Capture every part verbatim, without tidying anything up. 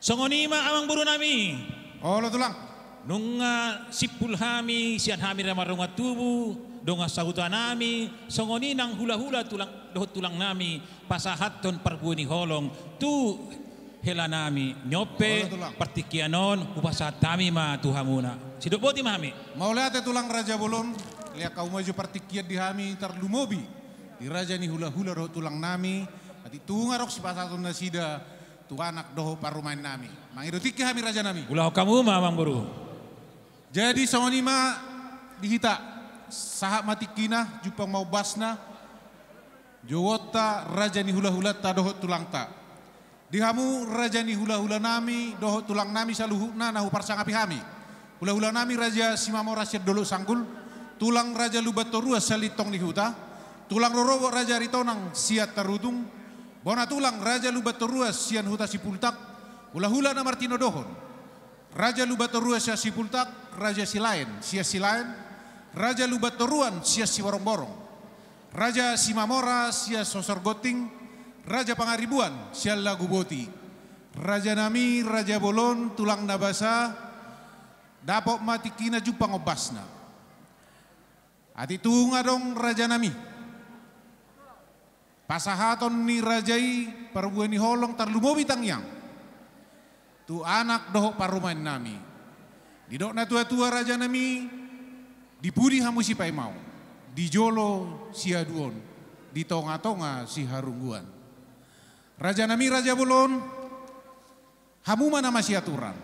Songon i ma amangboru nami. Olo tulang. Nunga simpul hami, sian hami na mardongan tubu, dongan sahuta nami, songon i nang hula-hula tulang, dohot tulang nami, pasahathon parbue ni holong tu hela nami. Ni on pe, olo tulang, partingkian on hupasahat hami ma tu hamuna. Sidok boti ma hami. Mauliate tulang raja bolon, lean hamu ma jo partingkian di hami, tarlumobi di raja ni hula-hula dohot tulang nami. Atik Tunga adong sipasahaton nasida tu anak dohot parumaen nami. Mangido tingki hami raja nami. Ulahon hamu ma amangboru. Jadi songon i ma di hita, sahat ma tingkina, jumpang ma ombasna, jouonta raja ni hula-hulanta dohot tulangta. Di hamu raja ni hula-hula nami dohot tulang nami saluhutna na huparsangapi hami. Hula-hula nami Raja Simamora sian Dolok Sanggul, tulang Raja Lumban Toruan sian Lintong ni Huta, tulang rorobot Raja Aritonang sian Tarutung, bona tulang Raja Lumban Toruan sian Huta Sipultak, hula-hula na martinodohon Raja Lumban Toruan sian Sipultak, Raja Silaen sian Silaen, Raja Lumban Toruan sian Siborongborong, Raja Simamora sian Sosor Gonting, Raja Pangaribuan sian Laguboti. Raja nami, raja bolon, tulang na basa, dapot ma tingkina, jumpang ombasna. Atik Tunga adong raja nami. Pasahaton ni raja i parbue ni holong, tarlumobi tangiang tu anak dohot parumaen nami. Didok natua-tua raja nami, di pudi hamu sipaimaon, di jolo siaduon, di tonga-tonga siharungguan. Raja nami, raja bolon, hamu ma na masiaturan.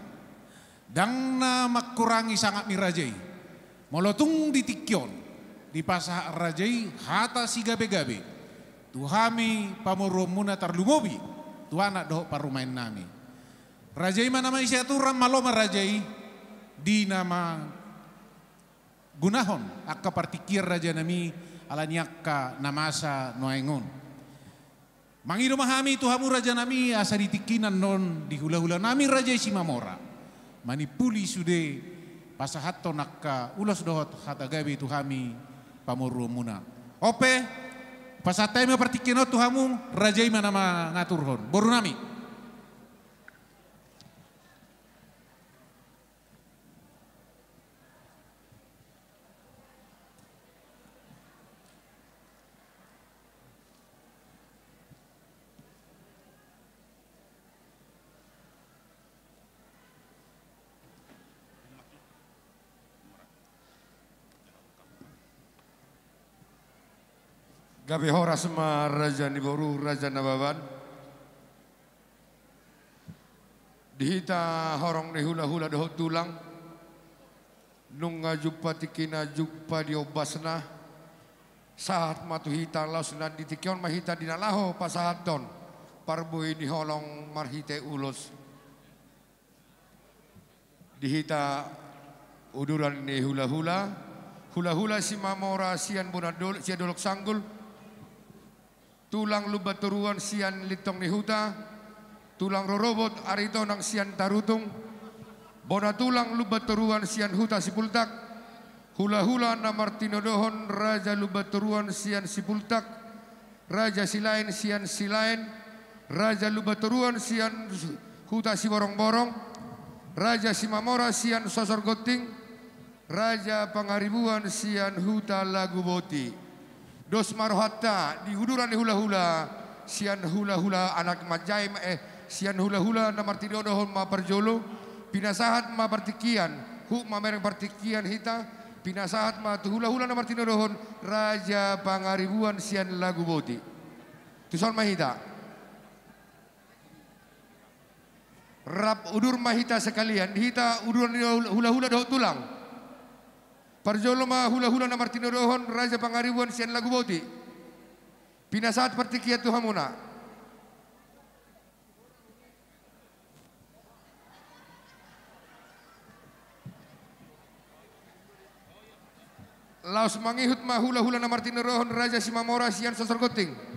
Ndang na mangkurangi sangap ni raja i. Molo tung di tingki on dipasahat raja i hata sigabe-gabe tu hami pamoruonmuna, tarlumobi tu anak dohot parumaen nami. Raja i ma na masiaturan, malo ma raja i di na ma gunahon angka partingkian raja nami, ala ni angka na masa nuaeng on. Mangido ma hami tu hamu raja nami, asa di tingkina annon di hula-hula nami raja i Simamora manimpuli sude pasahathon angka ulos dohot hata gabe tu hami pamoruonmuna. On pe, pasahat hami ma partingkian on tu hamu, raja i ma na mangaturhon. Boru nami. Gabe horas ma raja ni boru, Raja Nababan. Di hita horong ni hula-hula dohot tulang, nunga jumpa tingkina, jumpa di ombasna, sahat ma tu hita, laos na di tingki on ma hita di na laho pasahathon parbue ni holong marhite ulos. Di hita uduran ni hula-hula, hula-hula Simamora sian Bona Dol-, sian Dolok Sanggul, tulang Lumban Toruan sian Lintong ni Huta, tulang rorobot Aritonang sian Tarutung, bona tulang Lumban Toruan sian Huta Sipultak, hula-hula na martinodohon Raja Lumban Toruan sian Sipultak, Raja Silaen sian Silaen, Raja Lumban Toruan sian Huta Siborongborong, Raja Simamora sian Sosor Gonting, Raja Pangaribuan sian Huta Laguboti. Dos ma rohanta di uduran ni hula-hula, sian hula-hula anak manjae ma, eh, sian hula-hula na martinodohon ma parjolo, pinasahat ma partingkian, huhut mamereng partingkian hita, pinasahat ma tu hula-hula na martinodohon Raja Pangaribuan sian Laguboti. Tuson ma hita. Rap udur ma hita sekalian, di hita uduran ni hula-hula dohot tulang. Parjolo ma hula-hula na martinodohon Raja Pangaribuan sian Laguboti. Pinasahat partingkian tu hamuna. Laos mangihut ma hula-hula na martinodohon Raja Simamora sian Sosor Gonting.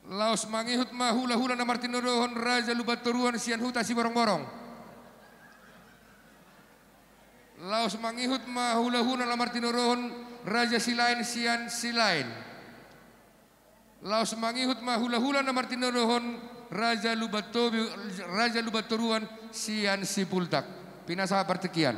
Laos mangihut ma hula-hula na martinodohon Raja Lumban Toruan sian Huta Siborongborong. Laos mangihut ma hula-hula na martinodohon Raja Silaen sian Silaen. Laos mangihut ma hulahula na martinodohon Raja Lumbantoru-, Raja Lumbantoruan sian Sipuldang. Pinasahat partingkian.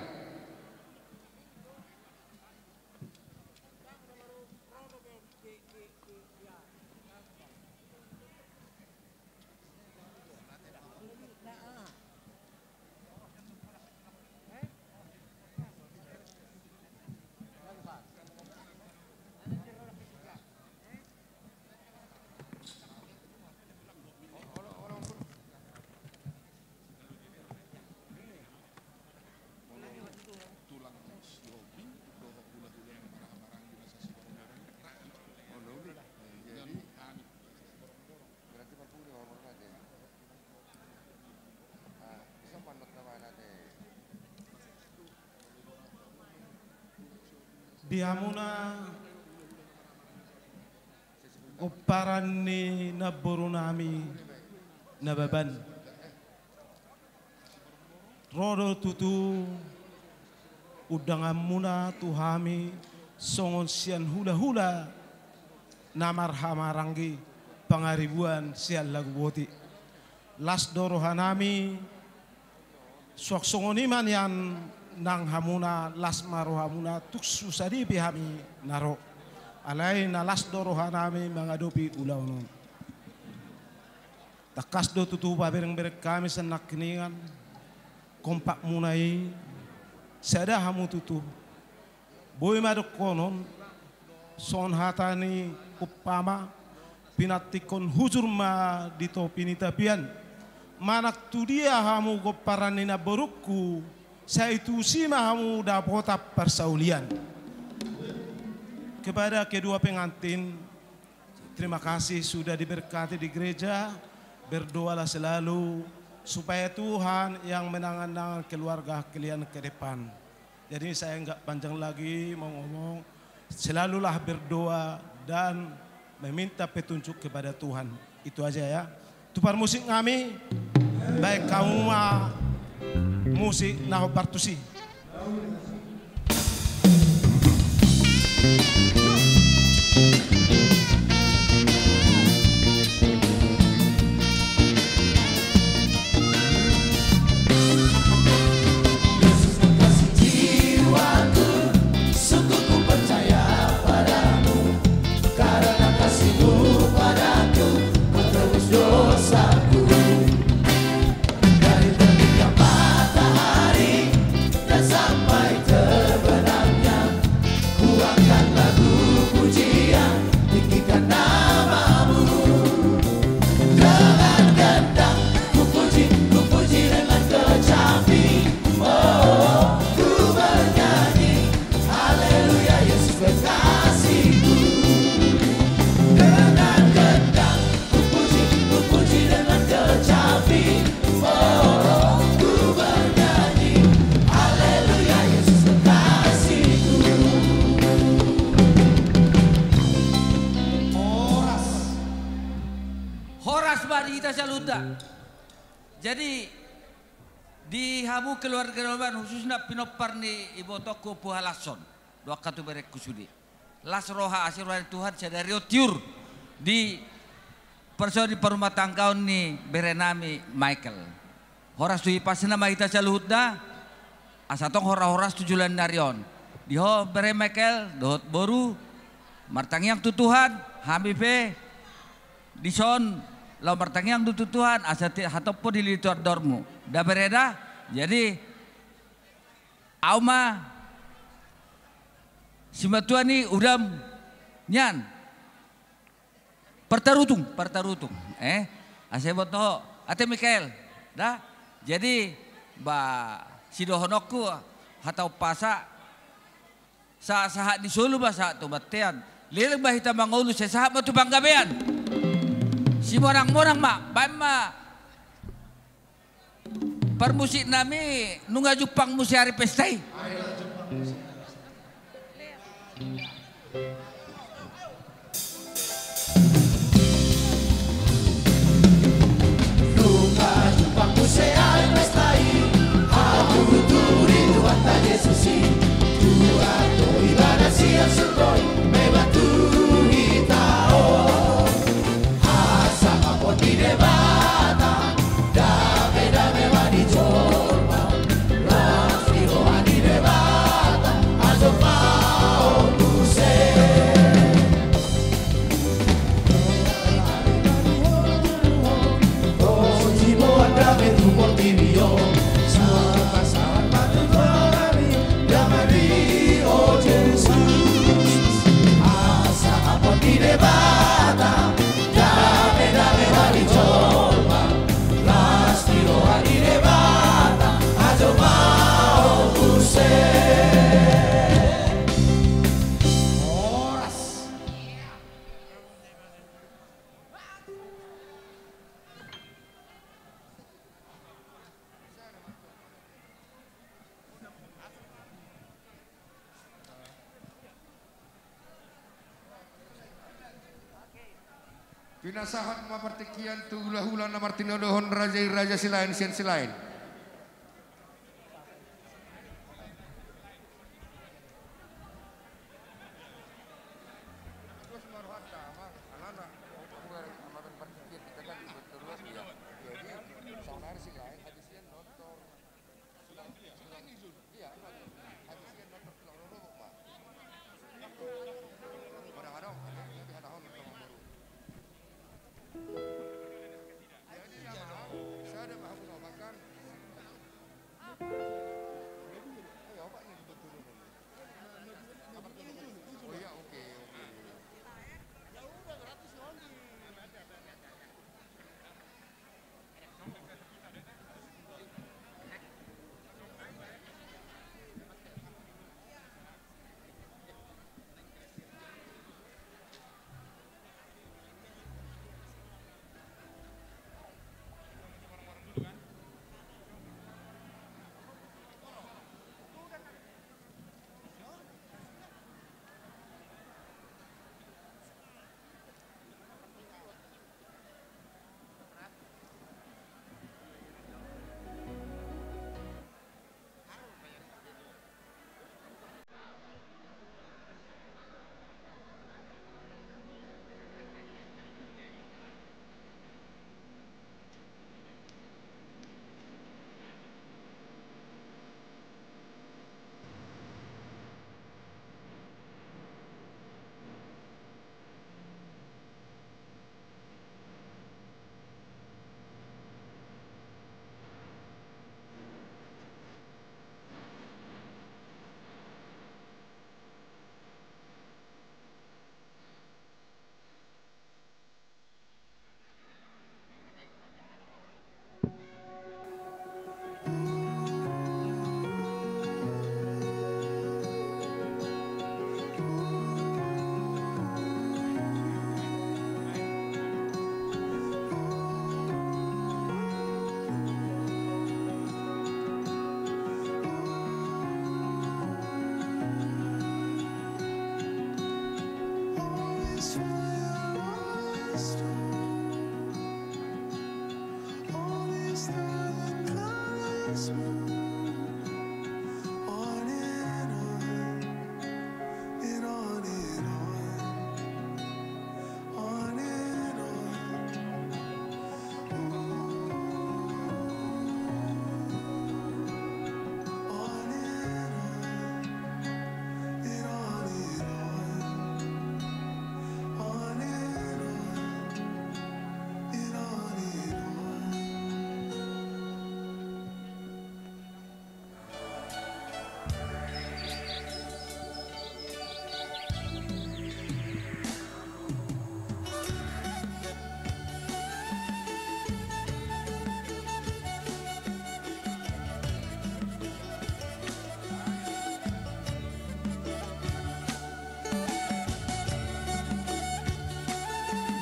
Di hamuna pomparan ni namborunami Nababan. Ro do tutu undanganmuna tu hami songon sian hulahula na marhahamaranggi Pangaribuan sian Laguboti. Las do rohanami, suang songon i ma nian nang hamuna, las ma rohamuna, tung so sadia pe hami na ro. Alai na las do rohanami mangadopi ulaon on. Tangkas do tutu paberengbereng hami sian nangkiningan, kompakmuna i, sada hamu tutu. Boi ma dohonon, songon hata ni umpama, pinantikhon hujur ma di topi ni tapian. Manang tu dia hamu pomparan ni namborungku, sai tusi ma hamu dapotan parsaulian. Kepada kedua pengantin, terima kasih sudah diberkati di gereja. Berdoalah selalu supaya Tuhan yang menangan-nangan keluarga kalian ke depan. Jadi saya nggak panjang lagi mau ngomong, selalulah berdoa dan meminta petunjuk kepada Tuhan. Itu aja ya. Tu parmusik nami, baen hamu ma musik na hombar tusi. Yesus kekasih jiwaku, sungguh ku percaya padamu, karena kasih-Mu padaku, Kau tebus dosaku. Dari terbitnya matahari dan sampai terbenamnya, ku angkat lagu pujian, tinggikan nama-Mu. Dengan gendang ku puji, ku puji dengan kecapi, oh, ku bernyanyi. Haleluya, Yesus kekasihku. Dengan gendang ku puji, ku puji dengan kecapi. Oh, ku bernyanyi. Haleluya, Yesus kekasihku. Horas. Horas ma di hita saluhutna. Jadi, di hamu keluarga Nababan, khususna pinompar ni ibotongku Ompu Halashon, dohot angka tu berengku sude. Las roha, asa roha ni Tuhan sadari on tiur di parsaoran ni parumatanggaon ni berenami Michael. Horas tu hipasna ma hita saluhutna, asa tong horas-horas tu joloan ni ari on. Di ho bere Michael, dohot boru, martangiang tu Tuhan, hami pe, dison, laho martangiang do tu Tuhan, asa ti-, hatop ho dililiti andormu. Da bere da, jadi, au ma simatua ni udam nian. Partarutung, partarutung. Eh, asa iboto ho. Ate Michael, da? Jadi, ba, sidohononku, hata umpasa, sa-, sahat ni solu ma sahat tu bontean. Leleng ma hita mangolu, sai sahat ma tu panggabean. Simonang-monang ma, baen ma. Parmusik nami, nunga jumpang muse ari pesta i. Nunga jumpang muse ari pesta i, hamu tu rinduan ta Jesus i. Tuhan, tu ibadah siang Pinasahat ma partingkian tu hulahula na martinodohon raja i, raja Silaen sian Silaen.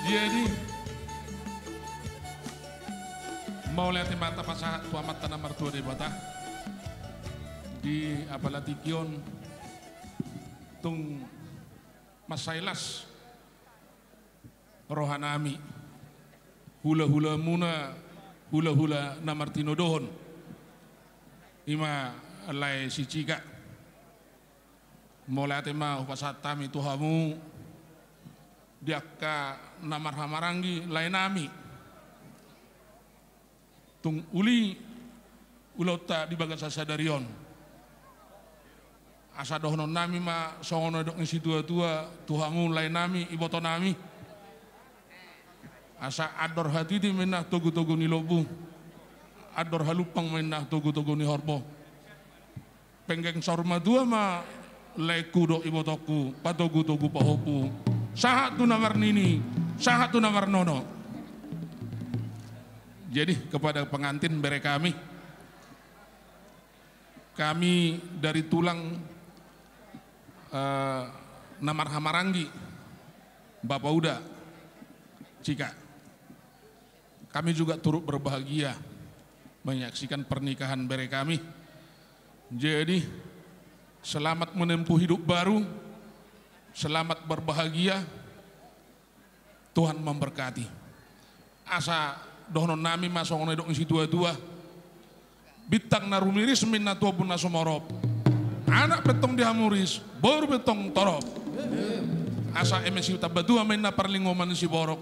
Jadi, mauliate ma tapasahat tu Amanta na martua Debata. Di apala tingki on tung mansai las rohanami, hulahulamuna, hulahula na martinodohon, i ma lae si Cika. Mauliate ma hupasahat hami tu hamu di angka na marhahamaranggi laenami. Tung uli ulaonta di bagasan sadari on. Asa dohononnami ma songon na nidok ni situatua tu hamu laenami, ibotonami. Asa andor hatiti ma inna togutogu ni lombu, andor halumpang ma inna togutogu ni horbo. Penggeng saur matua ma laengku dohot ibotongku, patogutogu pahompu, sahat tu na marnini, sahat tu na marnono. Jadi, kepada pengantin bere kami, kami dari tulang, eh, na marhahamaranggi, Bapa Uda, Cika. Kami juga turut berbahagia menyaksikan pernikahan bere kami. Jadi, selamat menempuh hidup baru, selamat berbahagia, Tuhan memberkati. Asa dohonon nami ma songon na nidok ni situa-tua: Bintang na rumiris ma inna tu ombun na sumorop. Anak pe tong di hamu ris, boru pe tong torop. Asa eme sitamba tua ma inna parlinggoman ni siborok.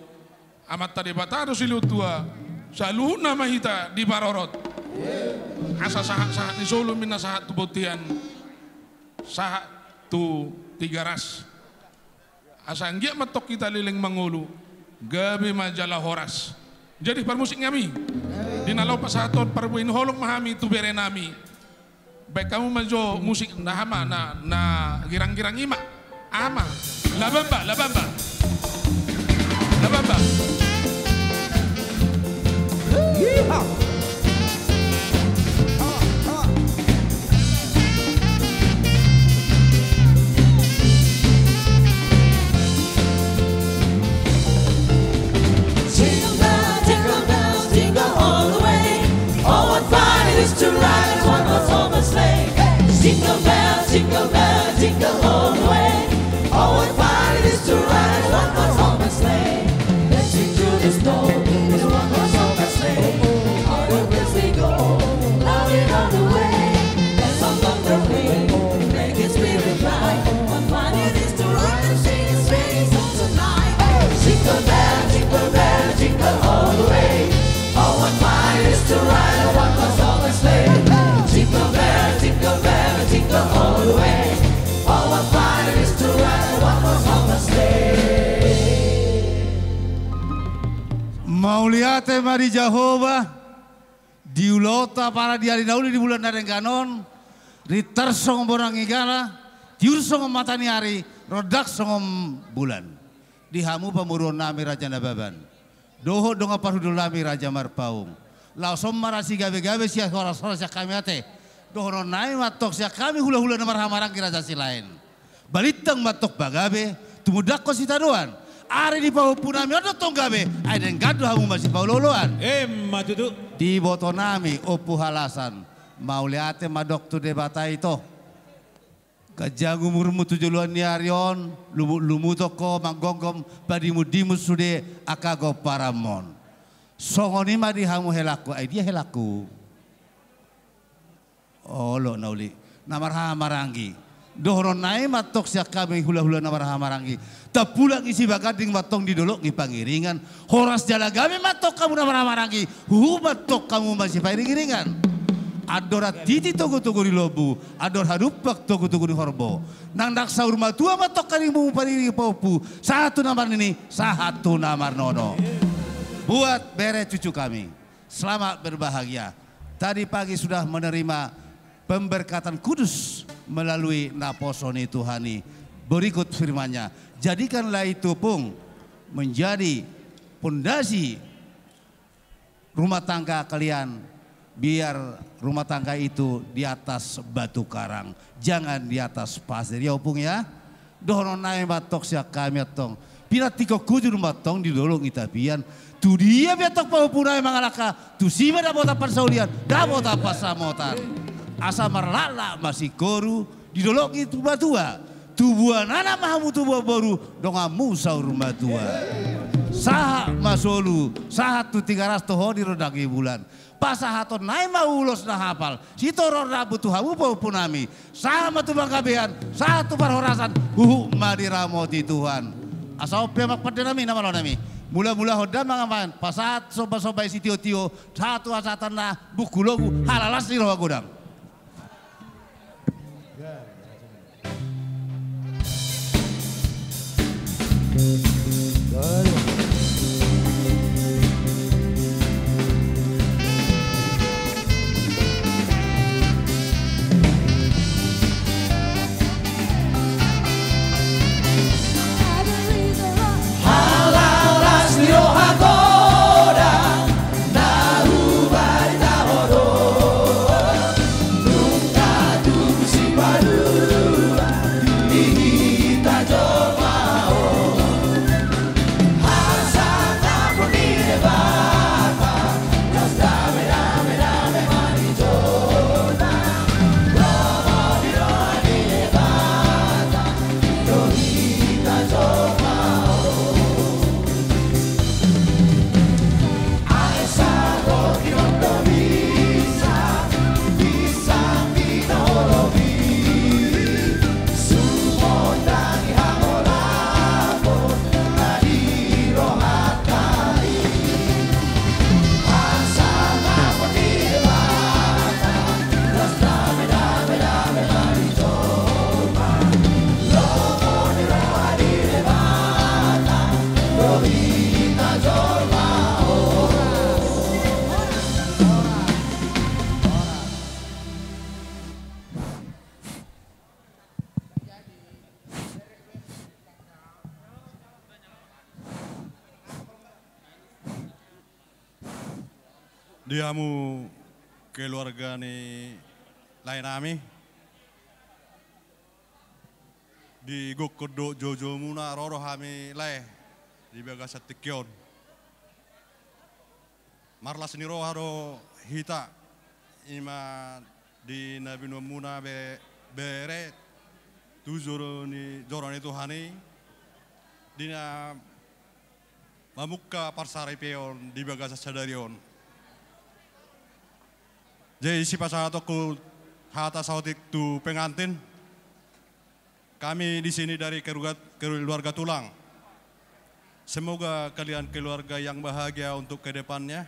Amanta Debata do silehon tua, saluhutna ma hita diparorot. Asa sahat-sahat ni solu ma inna sahat tu bontean, sahat tu Tigaras. Asa anggiat ma tong hita leleng mangolu, gabe ma jala horas. Jadi parmusik nami, di na laho pasahathon parbue ni holong ma hami tu bere nami. Baen hamu ma jo musik, na aha ma, na, na girang-girang i ma. Aha ma? Labamba, labamba. Labamba. Jingle bell, jingle bell, jingle all the way. Oh, what fun it is to ride in one horse open sleigh. Jingle bell, jingle bell, jingle all the way. Oh, what fun it is to ride in one horse open sleigh. Dancing through the snow in a one horse open sleigh. All the ways we go, loving all the way. Bells on the hill, making spirits bright. What fun it is to ride and sing a spring song tonight. Jingle bell, jingle bell, jingle all the way. Oh, what fun it is to ride a one horse open sleigh. Jingle bell, jingle bell, jingle all the way. Oh, what fun it is to ride a one horse open sleigh. Mauliate ma di Jahowa. Di ulaonta, apala di ari na uli, di bulan na denggan on, rintar songon bonang igana, tiur songon mata ni ari, rondang songon bulan. Di hamu pamoruon nami Raja Nababan dohot dongan parhundul nami Raja Marpaung, laos on ma ra sigabe-gabe, sian horas-horas sian hami ate. Dohonon nami ma tong sian hami hulahula na marhahamaranggi Raja Silaen. Balintang ma tong pagabe, tumundalhon sitadoan. Ari ni pahompu nami on do tong gabe, ai denggan do hamu masipaolo-oloan. Emma tutu. Di iboto nami Ompu Halasan, mauliate mandok tu Debata ito. Ganjang umurmu tu joloan ni ari on, lumut-lumuton ho, manggomgom padimun-dimun sude angka gomparanmon. Songon i ma di hamu helangku, ai dia helangku? Olo na uli, na marhahamaranggi. Dohonon nami ma tong sian hami hulahula na marhahamaranggi. Tampulang ni sibaganding ma tong di dolok ni pangiringan. Horas jala gabe ma tong hamu na marhahamaranggi. Huhut ma tong hamu masipairing-iringan. Andor antiti togu-togu ni lombu, andor hadumpang togu-togu ni horbo. Nang, nang saur matua ma tong hamu pairing pahompu. Sahat tu na marnini, sahat tu na marnono. Buat bere cucu kami. Selamat berbahagia. Tadi pagi sudah menerima pemberkatan kudus melalui naposo ni Tuhan i. Berikut firman-Nya, jadikanlah itu, Pung, menjadi pondasi rumah tangga kalian, biar rumah tangga itu di atas batu karang, jangan di atas pasir. Ya, Pung, ya. Dohonon nami ma tong sian hami antong. Pinantikhon hujur ma tong di dolok ni tapian. Tudia pe antong pahompu nami mangalangka, tusi ma dapotan parsaulian, dapotan pansamotan. Asa marlaklak ma singkoru di dolok ni tua-tua. Tubuan anak ma hamu, tubuan boru, donganmu saur matua. Sahat ma solu, sahat tu Tigaras, toho di rondang ni bulan. Pasahaton nami ma ulos na hapal, sitorop rambu tu hamu pahompu nami. Sahat ma tu panggabean, sahat tu parhorasan, huhut ma diramoti Tuhan. Asa on pe, amang pande nami, na malo nami, mula-mulahon damang amang, pasahat somba-somba i sitio-tio, sahat tu hasahatanna, bungku logu, halalas ni roha godang. Di hamu keluarga ni lae nami, di gokhon dohot joujou muna ro do hami lae di bagasan tingki on. Marlas ni roha do hita, ima di na binuan muna be-, bere tu joro ni, joro ni Tuhan i, di na mamungka parsaripeon di bagasan sadari on. Jadi sipasahatonku hata saotik tu pengantin. Kami di sini dari keluarga, keluarga Tulang. Semoga kalian keluarga yang bahagia untuk ke depannya.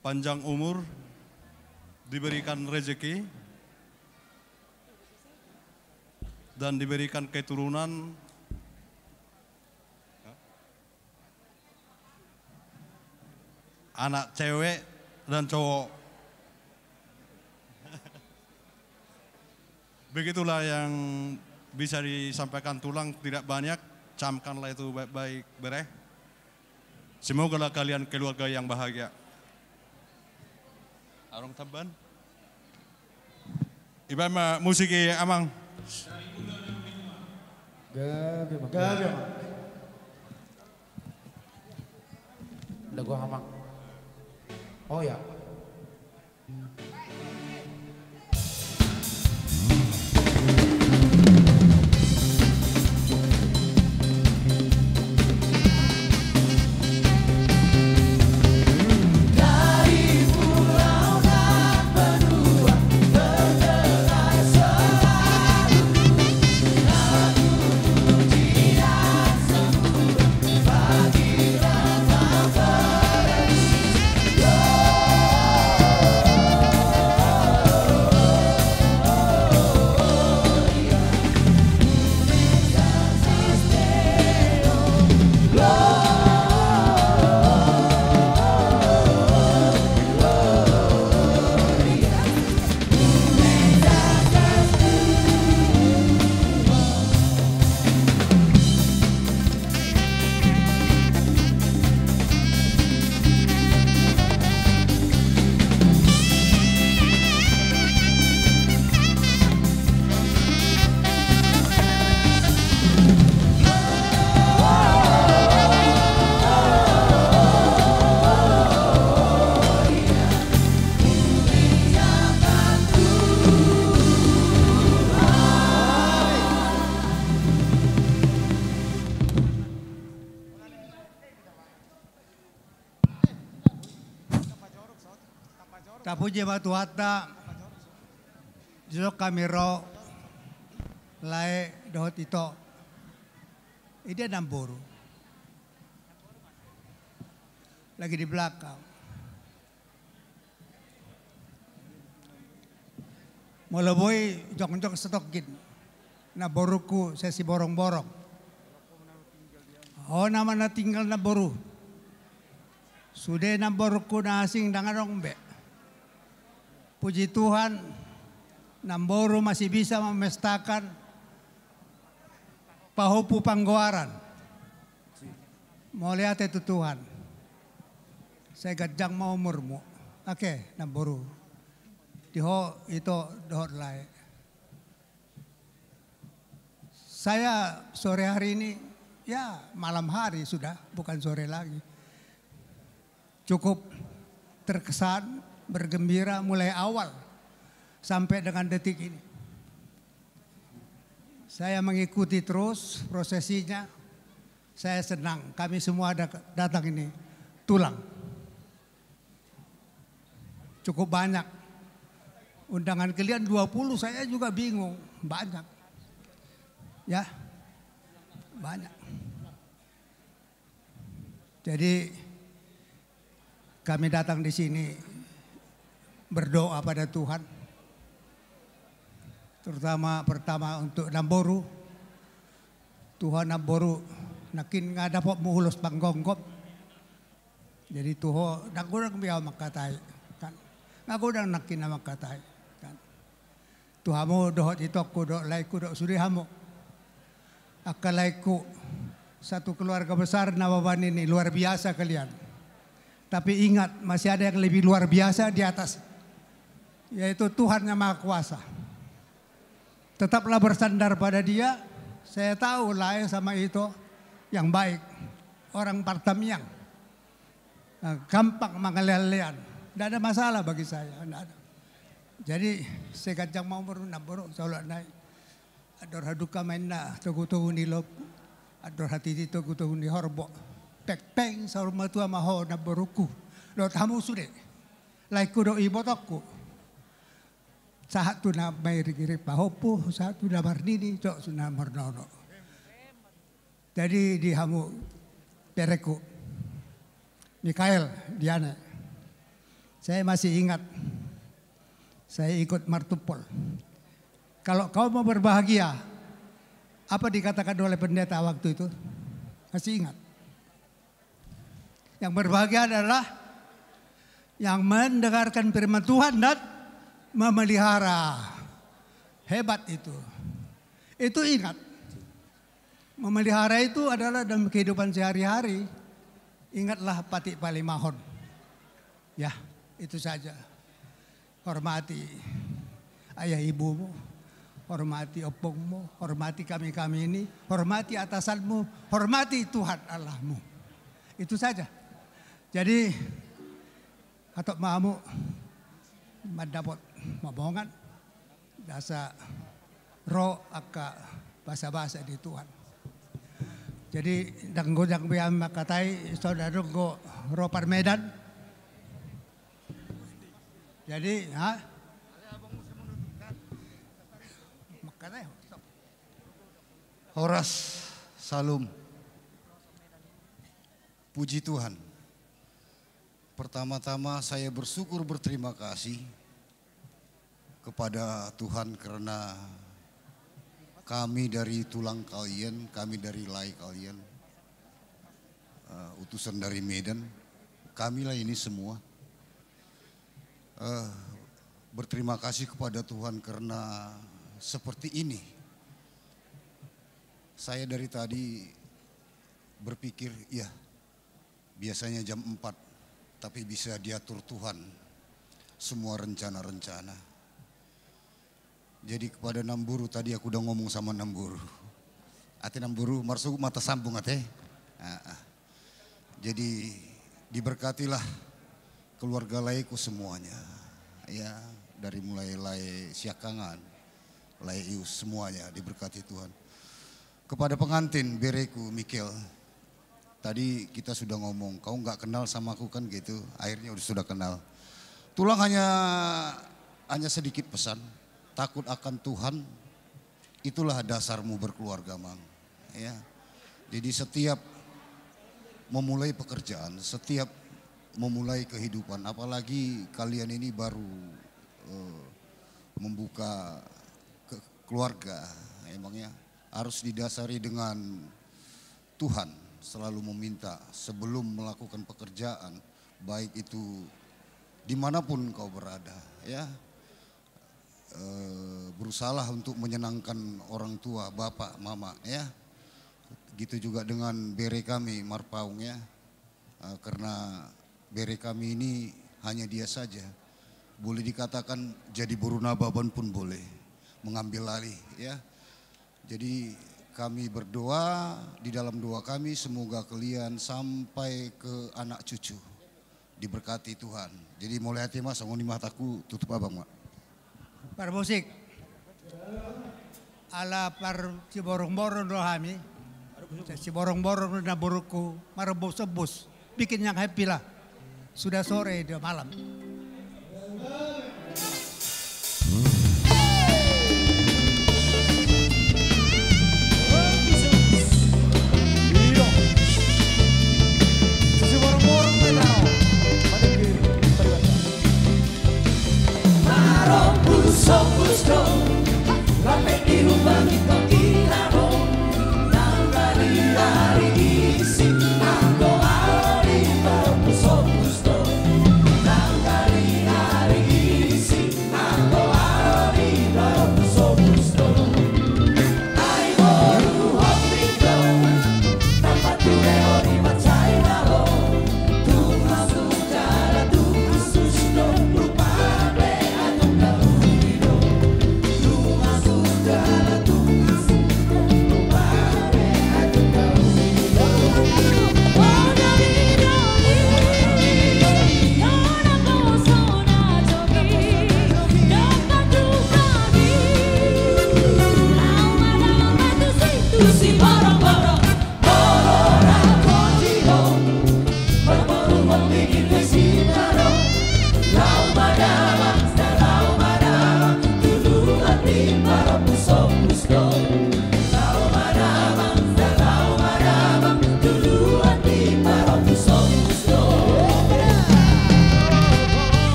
Panjang umur, diberikan rezeki, dan diberikan keturunan. Anak cewek dan cowok. Begitulah yang bisa disampaikan Tulang, tidak banyak. Camkanlah itu baik-baik, bere. Semogalah kalian keluarga yang bahagia. Adong tambahan? Iba ma musik i, Amang. Gabe, Amang. Gabe, Amang. Dago, Amang. Oh ya. Tapuji ma Tuhanta, dison hami ro, lae dohot ito. Idia namboru? Lagi di belakang. Molo boi jongjong satongkin namborungku sian Siborongborong. Ho nama na tinggal namboru. Sude namborungku na asing ndang adong be. Puji Tuhan, namboru masih bisa memestakan pahompu panggoaran. Mauliate tu Tuhan. Sai ganjang ma umurmu. Oke, namboru. Di ho ito dohot lae. Saya sore hari ini, ya, malam hari sudah, bukan sore lagi. Cukup terkesan, bergembira mulai awal sampai dengan detik ini. Saya mengikuti terus prosesinya. Saya senang, kami semua ada datang ini, Tulang. Cukup banyak. Undangan kalian dua puluh, saya juga bingung. Banyak. Ya. Banyak. Jadi, kami datang di sini berdoa pada Tuhan. Terutama pertama untuk namboru. Tu ho namboru, nangkin nga dapotmu ulos panggomgom. Jadi tu ho, ndang godang be ahu mangkatai, kan. Nga godang nangkin ahu mangkatai, kan. Tu hamu dohot itongku dohot laengku dohot sude hamu. Angka laengku, satu keluarga besar Nababan ini, luar biasa kalian. Tapi ingat, masih ada yang lebih luar biasa di atas, yaitu Tuhan yang Maha Kuasa. Tetaplah bersandar pada Dia. Saya tahu Lae sama Ito yang baik, orang partamiang. Nah, gampang mangalean-lean. Nggak ada masalah bagi saya, nggak ada. Jadi, sai ganjang ma umur, namboru, saulak nai. Andor halumpang ma inna togu-togu ni lombu, andor hatiti togu-togu ni horbo. Pengpeng saur matua ma ho, namboruku, dohot hamu sude. Laengku dohot ibotongku. Sahat tu na mairing-iring pahompu, sahat tu na marnini, dohot tu na marnono. Jadi di hamu, bereku Mikael, Diane, saya masih ingat, saya ikut martumpol. Kalau kau mau berbahagia, apa dikatakan oleh pendeta waktu itu? Masih ingat. Yang berbahagia adalah yang mendengarkan firman Tuhan dan memelihara. Hebat itu. Itu ingat. Memelihara itu adalah dalam kehidupan sehari-hari. Ingatlah patik palimahon. Ya, itu saja. Hormati ayah ibumu, hormati ompungmu, hormati kami-kami ini, hormati atasanmu, hormati Tuhan Allahmu. Itu saja. Jadi, hatop ma hamu mandapot omongan, asa ro angka basa-basa di Tuhan. Jadi, ndang godang be hami mangkatai, songon na dong do ro parmedan. Jadi, ha? Mangkatai, stop. Horas, Salam. Puji Tuhan. Pertama-tama saya bersyukur, berterima kasih kepada Tuhan karena kami dari tulang kalian, kami dari lae kalian, eh, utusan dari Medan, kamilah ini semua. Eh, berterima kasih kepada Tuhan karena seperti ini. Saya dari tadi berpikir, ya, biasanya jam empat, tapi bisa diatur Tuhan semua rencana-rencana. Jadi kepada Namburu tadi, aku udah ngomong sama Namburu. Ate Namburu, marsogot ma tasambung ate. Ah, ah. Jadi diberkatilah keluarga laeku semuanya. Ya, dari mulai lae Siakangan, lae Ius, semuanya diberkati Tuhan. Kepada pengantin, bereku Mikel, tadi kita sudah ngomong, kau nggak kenal sama aku kan gitu, akhirnya udah sudah kenal. Tulang hanya, hanya sedikit pesan, takut akan Tuhan, itulah dasarmu berkeluarga, Mang. Ya. Jadi setiap memulai pekerjaan, setiap memulai kehidupan, apalagi kalian ini baru, eh, membuka ke-, keluarga, emangnya harus didasari dengan Tuhan, selalu meminta sebelum melakukan pekerjaan, baik itu dimanapun kau berada, ya. Eh, berusahalah untuk menyenangkan orang tua, bapak, mama, ya. Gitu juga dengan bere kami, Marpaung, ya. Eh, karena bere kami ini hanya dia saja. Boleh dikatakan jadi boru Nababan pun boleh, mengambil alih, ya. Jadi kami berdoa, di dalam doa kami semoga kalian sampai ke anak cucu diberkati Tuhan. Jadi mauliate ma, songon i ma hatangku, tutup abang ma. Parmusik. Ala parsiborongborong do hami. Siborongborong do namborungku, marombus-ombus. Bikin yang happy lah. Sudah sore, udah malam.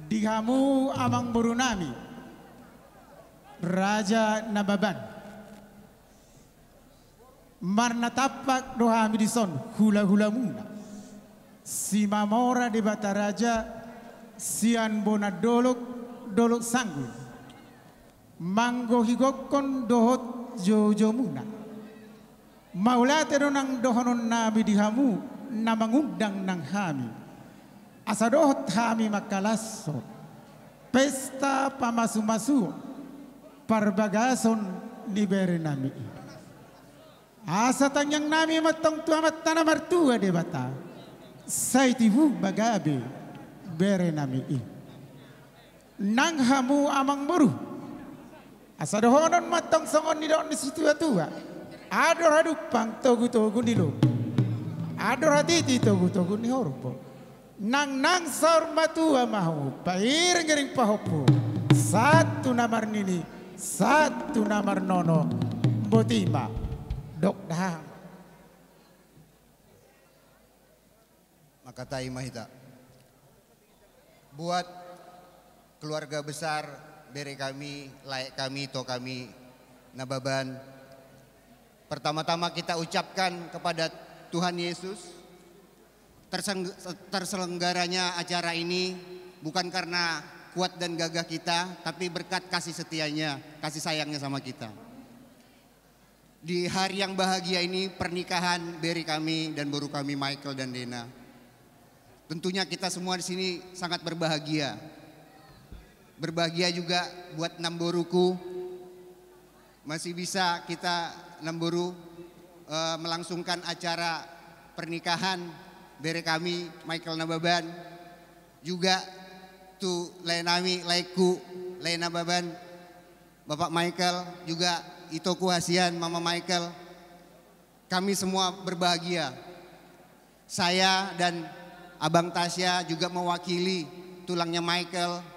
Di hamu amangboru nami, Raja Nababan, marnatampak do hami dison hulahulamuna, Simamora Debata Raja sian bona dolok, Dolok Sanggul, manggohi gokhon dohot joujoumuna. Mauliate do nang dohonon nami di hamu na mangundang nang hami, asa dohot hami mangkalashon pesta pamasumasuon parbagason ni bere nami i. Asa tangiang nami ma antong tu Amanta na martua Debata, sai tibu ma gabe bere nami i. Nang hamu amangboru, asa dohonon ma antong songon nidok ni situatua: Andor hadumpang togutogu ni lombu, andor hatiti togutogu ni horbo. Nangnang saur matua ma hamu, pairingiring pahompu, sahat tu na marnini, sahat tu na marnono. Boti ma. Dok dahahang. Mangkatai ma hita. Buat keluarga besar, bere kami, lae kami, ito kami Nababan, pertama-tama kita ucapkan kepada Tuhan Yesus, terseng-, terselenggaranya acara ini bukan karena kuat dan gagah kita, tapi berkat kasih setianya, kasih sayangnya sama kita. Di hari yang bahagia ini, pernikahan bere kami dan boru kami, Michael dan Dena. Tentunya kita semua di sini sangat berbahagia. Berbahagia juga buat namboruku, masih bisa kita namboru, eh, melangsungkan acara pernikahan bere kami, Michael Nababan. Juga tu lae nami, laengku, lae Nababan, Bapak Michael, juga itoku hasian, Mama Michael. Kami semua berbahagia. Saya dan Abang Tasya juga mewakili tulangnya Michael,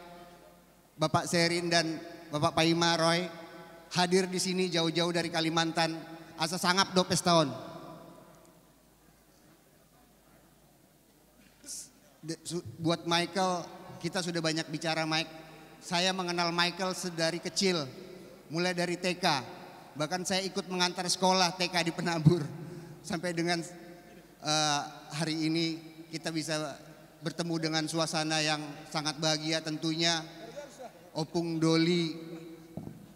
Bapak Serin dan Bapak Paima Roy, hadir di sini jauh-jauh dari Kalimantan. Asa sangap do pesta on. De-, su-, buat Michael, kita sudah banyak bicara, Mike. Saya mengenal Michael sedari kecil, mulai dari T K. Bahkan saya ikut mengantar sekolah T K di Penabur. Sampai dengan, eh, hari ini kita bisa bertemu dengan suasana yang sangat bahagia tentunya. Opung Doli,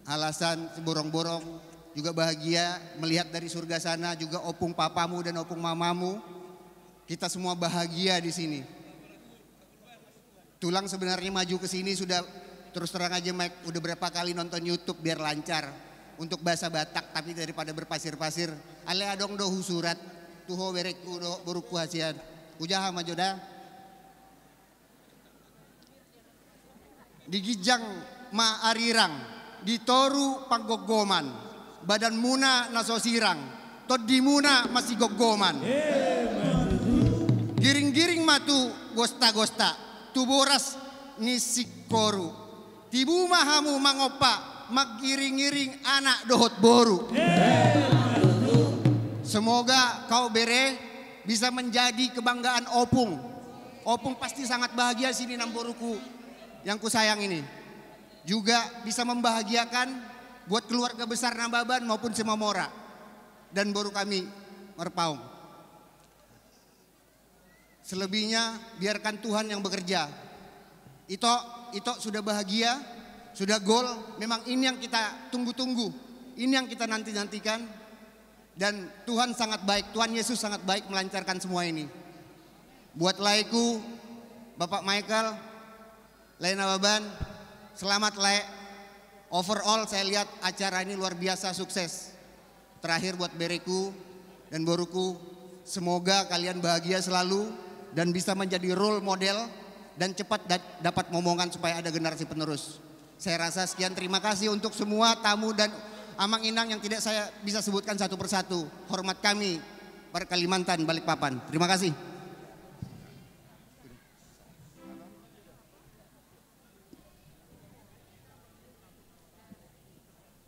Alasan, Siborongborong juga bahagia melihat dari surga sana, juga opung papamu dan opung mamamu. Kita semua bahagia di sini. Tulang sebenarnya maju ke sini sudah, terus terang aja, Mike, udah berapa kali nonton YouTube biar lancar untuk bahasa Batak, tapi daripada berpasir-pasir, alai adong do husurat tu ho, bereku dohot boruku hasian. Hujaha ma jo da. Di ginjang ma arirang, di toru panggomgoman, badanmuna na so sirang, tondimuna masigomgoman. Giringgiring ma tu gostagosta, tu boras ni singkoru. Tibu ma hamu mangompa, mangiringiring anak dohot boru. Semoga kau, bere, bisa menjadi kebanggaan opung. Opung pasti sangat bahagia sini, namboruku yang kusayang ini. Juga bisa membahagiakan buat keluarga besar Nababan maupun Simamora dan boru kami Marpaung. Selebihnya biarkan Tuhan yang bekerja. Ito, Ito sudah bahagia, sudah gol. Memang ini yang kita tunggu-tunggu, ini yang kita nanti-nantikan. Dan Tuhan sangat baik, Tuhan Yesus sangat baik melancarkan semua ini. Buat laeku, Bapak Michael, lae Nababan, selamat, lae. Overall, saya lihat acara ini luar biasa sukses. Terakhir, buat bereku dan boruku, semoga kalian bahagia selalu dan bisa menjadi role model dan cepat da-, dapat momongan supaya ada generasi penerus. Saya rasa sekian, terima kasih untuk semua tamu dan amang inang yang tidak saya bisa sebutkan satu persatu. Hormat kami, Parkalimantan, Balikpapan. Terima kasih.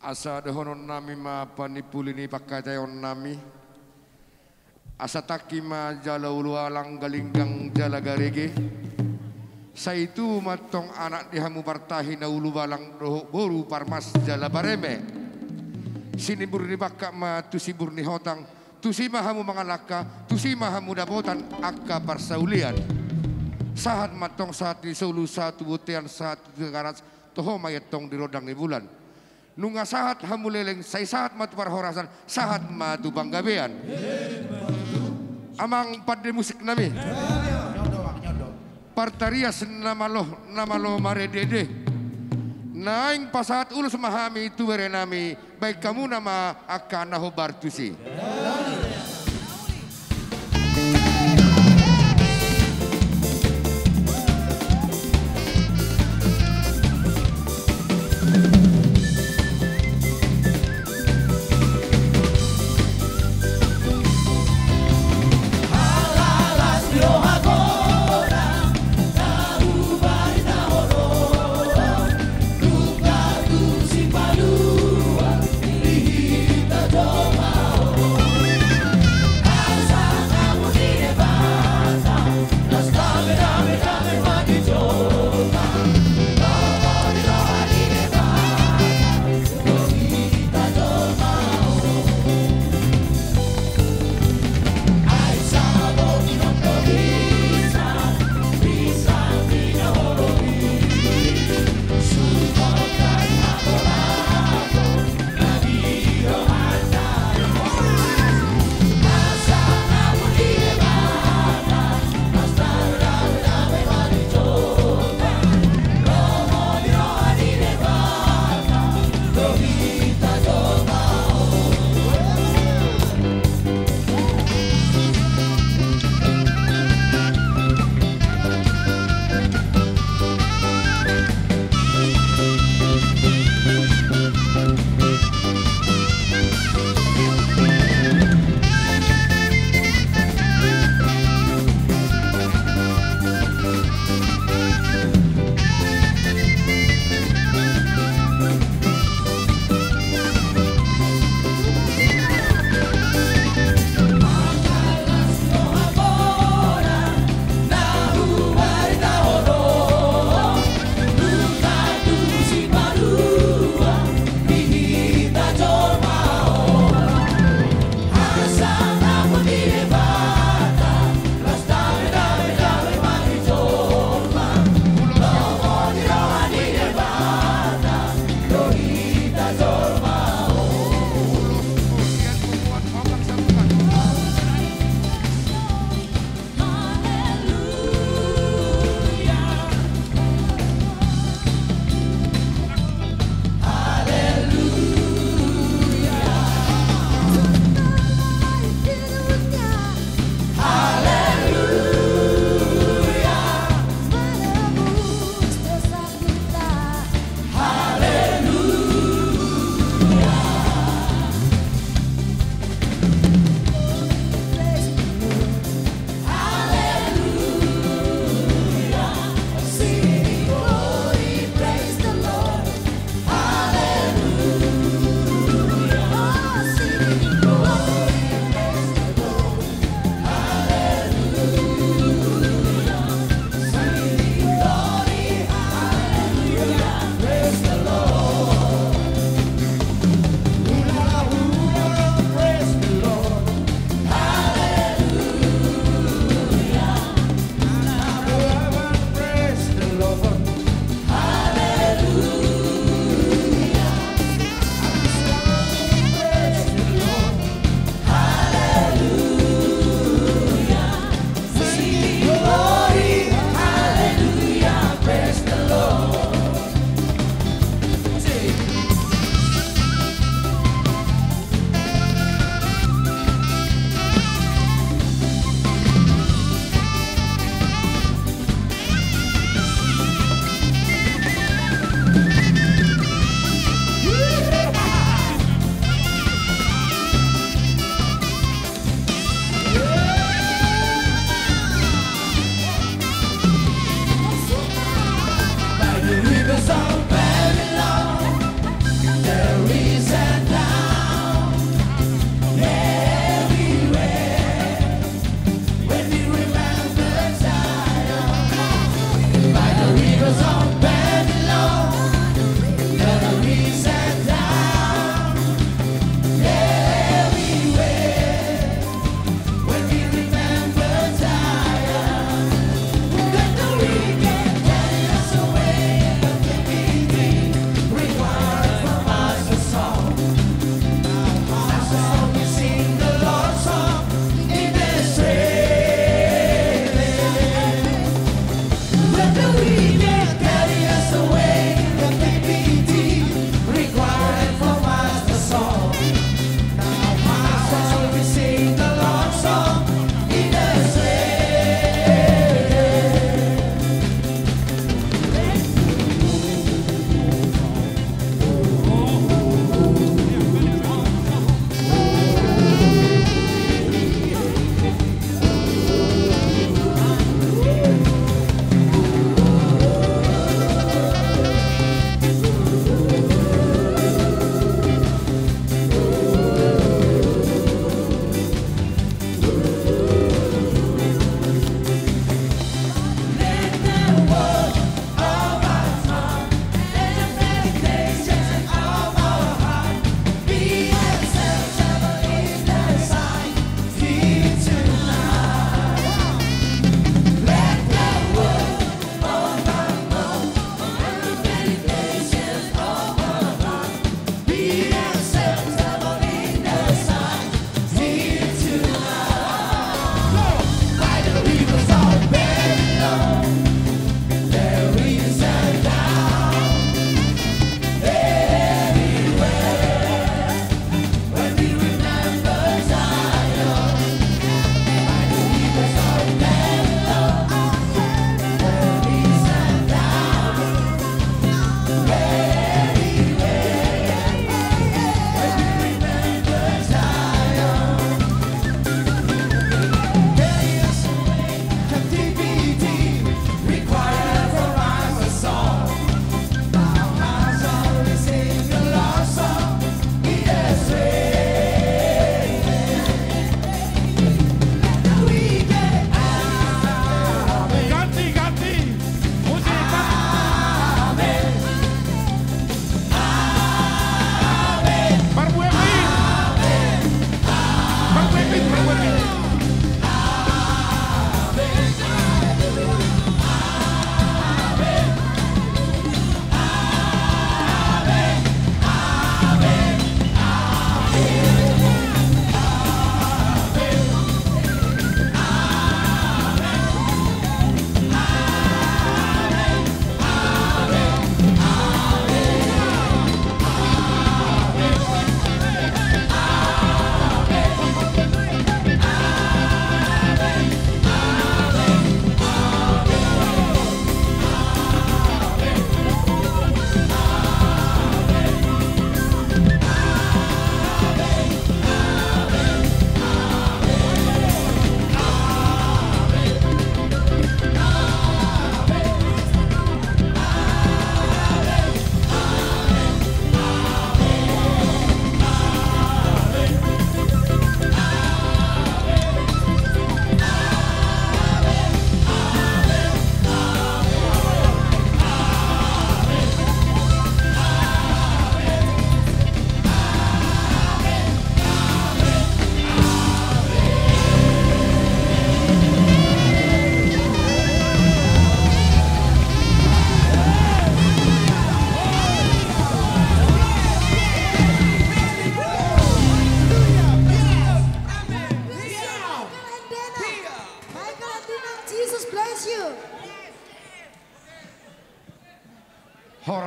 Asa dohonon nami ma panimpuli ni pangkataion nami. Asa tangki ma jala ulualang, galinggang jala garege. Sai tubu ma antong anak di hamu partahi na ulubalang dohot boru parmas jala pareme. Sinibur ni bangkak ma tu sibur ni hotang, tusi ma hamu mangalangka, tusi ma hamu dapotan angka parsaulian. Sahat ma antong sahat ni solu, sahat tu bontean, sahat tu Tigaras, toho ma i antong di rondang ni bulan. Nunga sahat hamu leleng, sai sahat ma tu parhorasan, sahat ma tu panggabean. Amang pande musik nami, partarias na malo, na malo marende-ende, naeng pasahat ulos ma hami tu bere nami, baen hamuna ma angka na hombar tusi.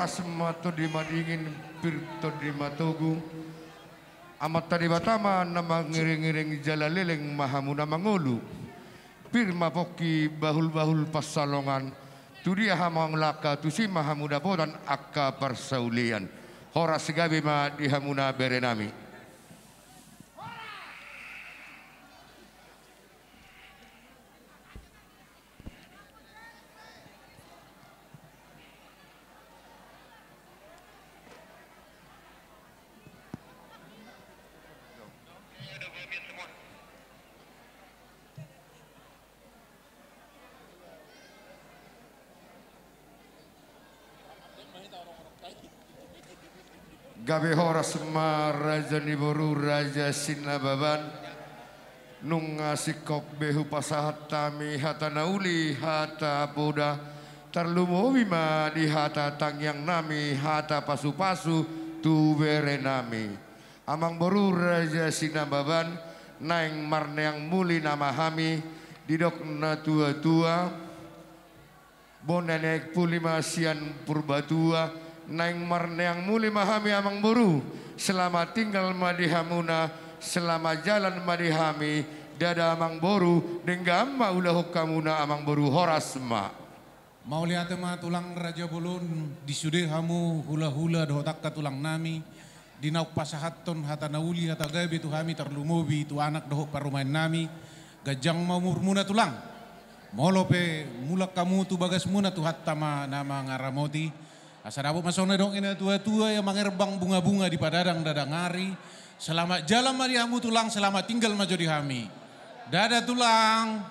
Horas ma tondi madingin, pir tondi matogu. Amanta Debata ma na mangiringiring jala leleng ma hamu na mangolu. Pir ma pongki bahulbahul pansalongan. Tu dia hamu angka, tusi ma hamu dapotan angka parsaulian. Horas gabe ma di hamuna berenami. Gabe horas ma raja ni boru, Raja Sinababan. Nunga singkop be hupasahat hami hata na uli, hata poda, tarlumobi ma di hata tangiangnami, hata pasupasu tu berenami. Amangboru Raja Sinababan, naeng marneang muli nama hami, didok natuatua, bona ni aek puli ma sian Purbatua. Naeng marneang muli ma hami, amangboru. Selamat tinggal ma di hamuna, selamat jalan ma di hami. Ndada, amangboru, denggan ma ulahon hamuna, amangboru. Horas ma. Mauliate ma tulang, raja bolon, di sude hamu hulahula dohot angka tulangnami, di naung pasahathon hata na uli, hata gabe tu hami, tarlumobi tu anak dohot parumaennami. Ganjang ma umurmuna, tulang. Molo pe mulak hamu, tu bagasmuna Tuhanta ma na mangaramoti. Asa dapot ma songon na didok ni natuatua, ia mangerbang bungabunga, dipadadang dadang ari. Selamat jalan ma di hamu, tulang, selamat tinggal ma jo di hami. Ndada, tulang.